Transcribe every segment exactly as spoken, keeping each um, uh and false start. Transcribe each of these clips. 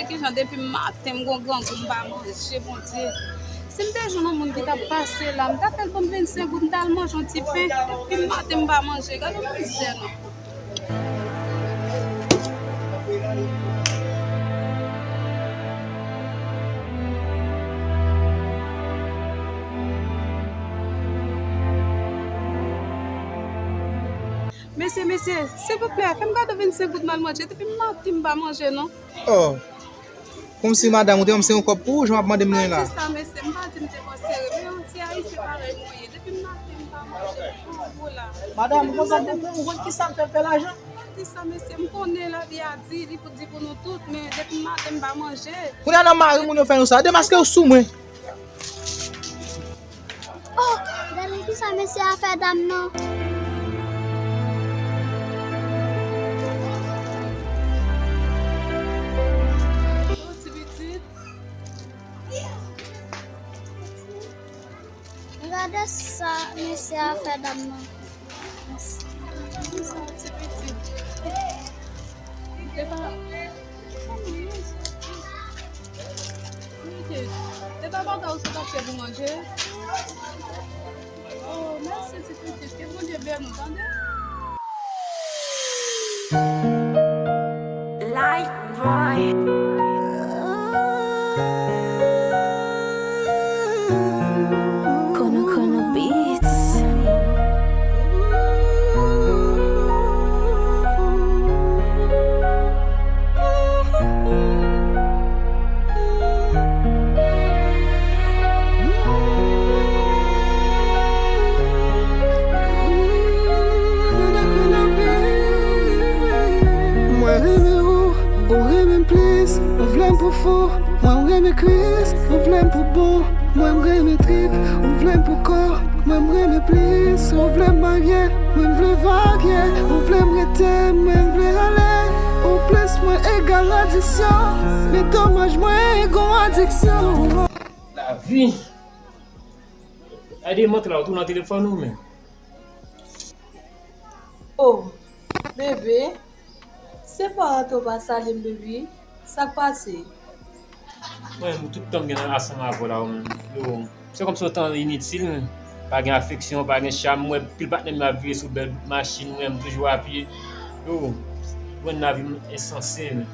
Kijan depi maten m gon grangou m pa manje, Bondye. Si m te jwenn yon moun ki t ap pase la, m ta fè l ban m vennsenk goud, m ta al manje yon ti pen. Depi maten m pa manje, gade yon mizè non. Mesye, mesye, silvouplè, fè m kado vennsenk goud m al manje. Depi maten m pa manje non. Oh. Kòmsi madanm, ou te wè m se yon kòb pou ou, jan w ap mande m nan la. Pa di sa, mesye, m pa di m te bò sere, men yon ti ayisyen parèy mwen ye. Depi maten m pa manje, m pou ou la. Madanm, konsa, ou konn ki sa m fè fè lajan? Pa di sa, mesye, m konnen lavi a di, li pou di pou nou tout, men depi maten m pa manje. Kounye a nan mari moun yo fè nou sa, demaske w sou mwen. Oh, gade kisa mesye a fè dam nan. Ti pitit. Gade sa mesye a fè dam nan. Ti pitit. Epa. Epa bagay ou sot achte pou manje. Oh, mèsi ti pitit. Ke Bondye beni w, tande. Light boy. Kono Kono Beats. Mwen renmen ou, ou renmen m plis, ou vle m pou fou, mwen m renmen Kris, ou vle m pou bon, mwen m renmen trip, ou vle m pou kò, mwen m renmen plis, ou vle m marye, mwen m vle varye, ou vle m rete, mwen m vle ale, ou plis mwen egal adiksyon, men domaj mwen gon adiksyon. Lavi. Gade mont la, ou tou nan telefòn ou menm. Oh, bebe, se pa rantre w pa salye m, bebe. Sa k pase? Mwen, tout tan m gen ansanm avè w la, ou menm. Yo, se kòmsi yon tan initil, men. Pa gen afeksyon, pa gen cham. Mwen, pil patnè m ap vire sou bèl machin, mwen, m toujou apye. Yo, mwen, lavi m ensanse, men.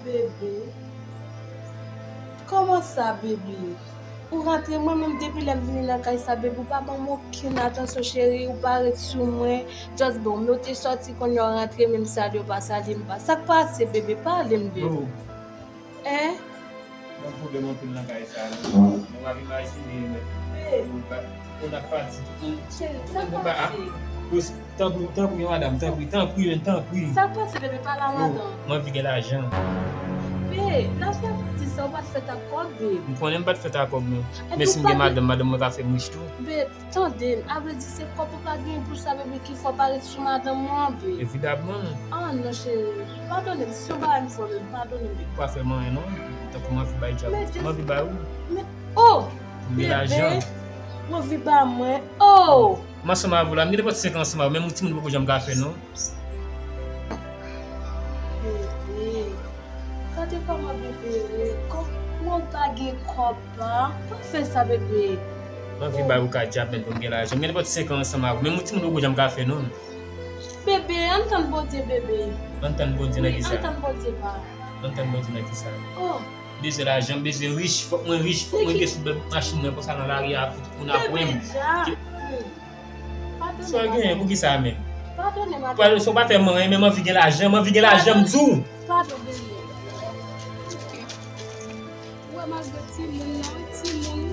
Bebe. Kòman sa, bebe? Ou rantre, mwen menm depi lè m vini nan kay sa, bebe, ou pa ban m okenn atansyon, cheri, ou pa ret sou mwen. Just bon, men ou te sòti, kounye a w rantre, menm salye w pa salye m pa. Sa k pase, bebe? Pale m, bebe. Oh. Hein? Gon pwoblèm anpil nan kay sa, non. Ou ap imajine, men. Bebe. Ou pa, ou n ap pati, tout moun. Cheri, sa k pase? Tanpri, tanpri, madanm, tanpri, tanpri, men tanpri. Sa k pase, bebe? Pale a madanm. Yo, m anvi gen lajan. Bebe, lajan pati sa, ou pa t fèt ak kòb, bebe. M konnen m pa t fèt ak kòb, non. Men si m gen madanm, madanm mwen ka fè m rich tou. Bebe, tande m, a vle di se kòb ou pa gen pou sa, bebe, ki fè w pa ret sou madanm ou an, bebe. Evidamman. Ah non, cheri, padone m, si se yon bagay m fè w, bebe, padone m, bebe. Ou pa fè m anyen, non. Tankou m anvi bay djab. M anvi bay ou. Men, oh! M gen lajan. Bebe, ou anvi ba mwen, oh! M ansanm avè w la, m gen nenpòt senk an ansanm avè w, menm yon timoun poko janm ka fè non. Bebe, gade kòman bebe rèd, kòman w pa gen kòb la? Pa fè sa, bebe. M anvi bay ou ka djab, men pou m gen lajan. M gen nenpòt senk an ansanm avè w, menm yon timoun poko janm ka fè non. Bebe, ann tann Bondye, bebe. Ann tann Bondye nan ki sa? Ann tann Bondye, pa. Ann tann Bondye nan ki sa? Oh. Bezwen lajan, bezwen rich, fòk mwen rich, fòk mwen gen sou bèl machin mwen konsa nan lari a pou tout moun ap wè m. Sa w genyen, pou ki sa menm? Padone m, padone. Padone, si w pa fè m anyen, men m anvi gen lajan, m anvi gen lajan, m di w. Padone, bebe. Ok. Ou wè malgre timoun nan, wi, timoun.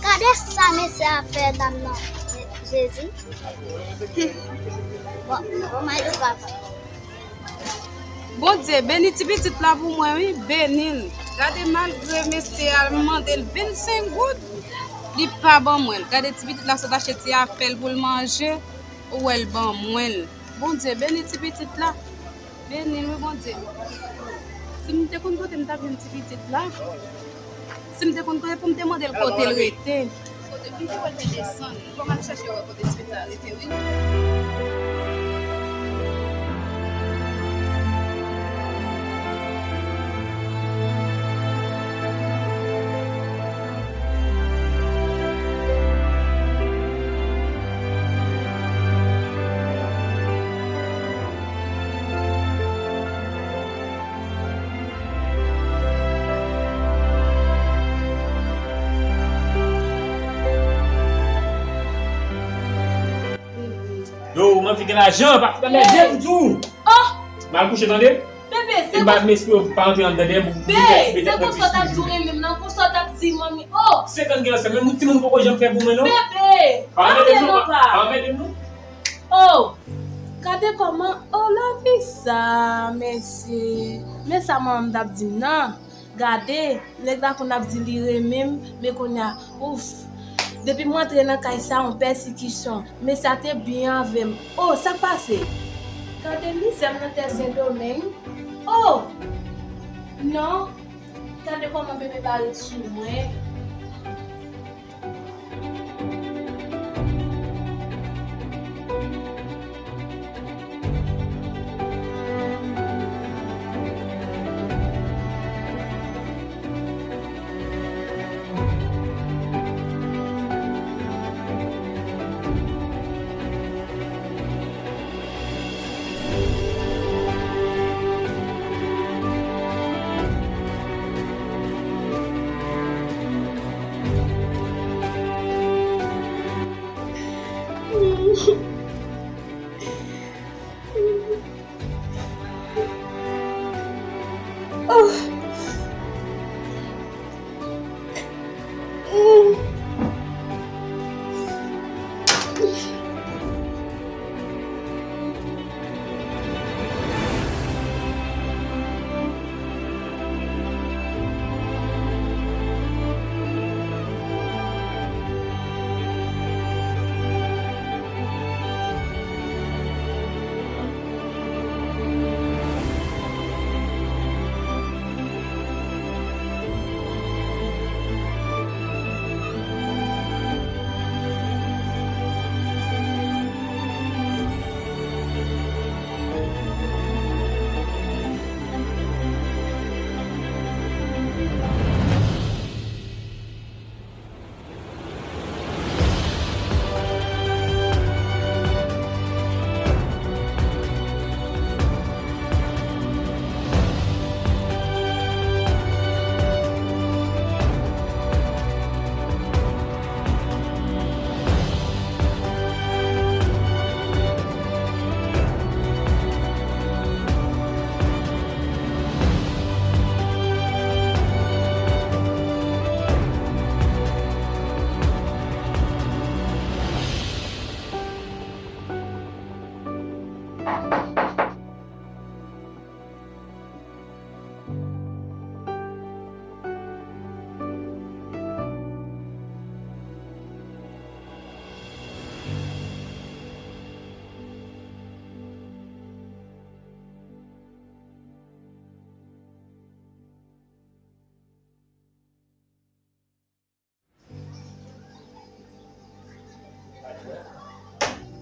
Gade sa mesye a fè dam nan, Jezi. Bon, bon, m a di papa. Bondye, beni ti pitit la pou mwen, wi, beni l. Gade, malgre mesye a mande l vennsenk goud, Li pa ban mwen l. Gade ti pitit la sot achte ti afè l pou l manje, ou wè l ban mwen l. Bondye beni ti pitit la. Beni l wi Bondye. Si m te konn kote m t ap jwenn ti pitit la. Si m te konn kote pou m te mande l kote l rete. Kote m te wè l te desann. Fò m al chèche wè kote ti pitit la rete wi. Yo, m anvi gen lajan, pa fout anmède m tou. Oh! M al kouche, tande? Bebe, se konsa. E m pa mespre w pa antre anndan dèyè m pou. Bebe, se konsa w t ap di w renmen m nan, konsa w t ap di manmi. Oh! Senkant gen ansanm, men moun timoun poko janm fè pou mwen non. Bebe! Pa anmède m non, pa anmède m non. Oh! Gade kòman, oh, lavi sa, mesye. Men sa manman m t ap di m nan. Gade, nèg la konn ap di li renmen m, men kounye a, ouf. Depi m rantre nan kay sa, yon pèsikisyon. Men sa te byen avè m. Oh, sa k pase? Gade mizè m nan tè Sendomeng. Oh! Non. Gade kòman bebe pa ret sou mwen.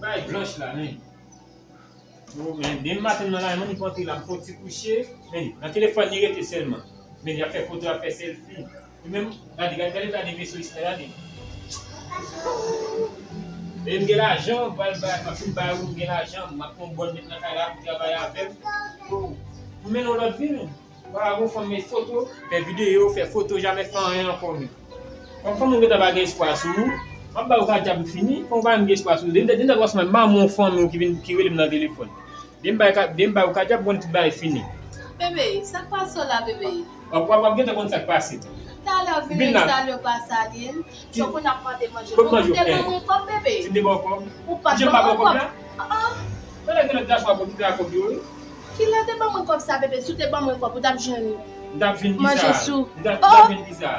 Bay blanch la, men. Yo, men, demen maten nan la, men, li pa antre la, m fè yon ti kouche. Men, nan telefòn li rete sèlman. Men, y ap fè foto, y ap fè sèlfi. Li menm, gade, gade, gade, gade veso isit la, gade. E m gen lajan, m pral bay, m ap fin bay ou, m gen lajan, m ap pran yon bòn met nan kay la pou travay avè m. M mennen w lòt vi, men. Vagabon fanm met foto, fè videyo, fè foto, jamè fè anyen ankò menm. Fanm, fanm ou gentan pa gen espwa sou ou, m ap ba ou kadyab m fini, fanm ou pa menm gen espwa sou ou. Depi, depi, depi, m ba ou fanm ou ki vin, ki rele m nan telefòn. Depi m ba, depi m ba ou kadyab, bon, tout bagay fini. Bebe, sa k pase w la, bebe? W ap, w ap, w ap gentan konn sa k pase. Talè w vin la, salye w pa salye m. Ki, so pou n ap mande manje. Kot manje w te ban mwen kòb, bebe? Si m te ba w kòb? Ou pa t ban mwen kòb. Ah, ah. Talè gen lòt gason ap okipè ak kòb yo, wi. Kilè w te ban mwen kòb sa, bebe? Si w te ban mwen kòb, ou t ap jwenn manje sou. M t ap, m t ap jwenn kisa?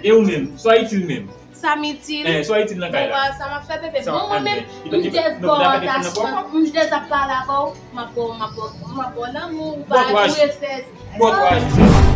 E ou menm? Sa w itil menm? Sa m itil. Eh, sa w itil nan kay Bon, la. Sa m ap fè bebe. Sa Bon, mwen m menm, itil. M just ba w atansyon. M just ap pale avè w. M ap ba w, m ap ba w, m ap ba w lanmou. Ou pa ou respè. Bon kouraj.